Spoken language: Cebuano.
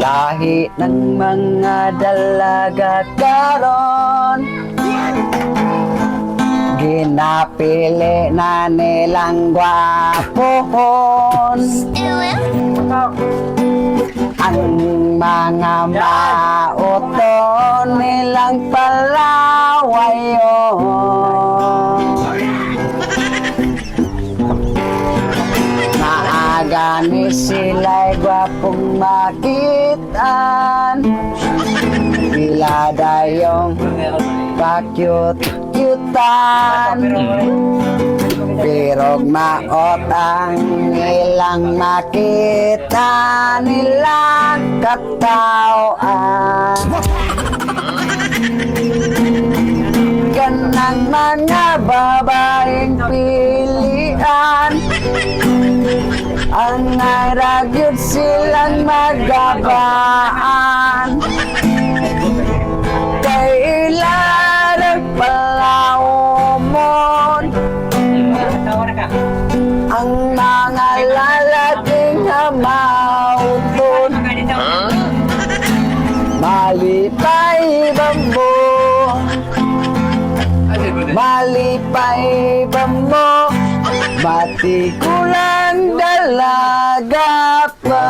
Lahi ng mga dalaga karon, ginapili na nilang gwapohon. Ang mga mauto nilang palawayon. Maaga ni sila'y gwapong makitaan. Ila dayong pakyut-kyutan, pero maot ang ilang makita nilang katauhan. Kanang mga babaeng pilian, ang ragyod silang magabaan. Kay ilan palaumon ang mga lalaking hamauton. Malipay ba mo? Malipay ba mo? Matikulang dalaga pa.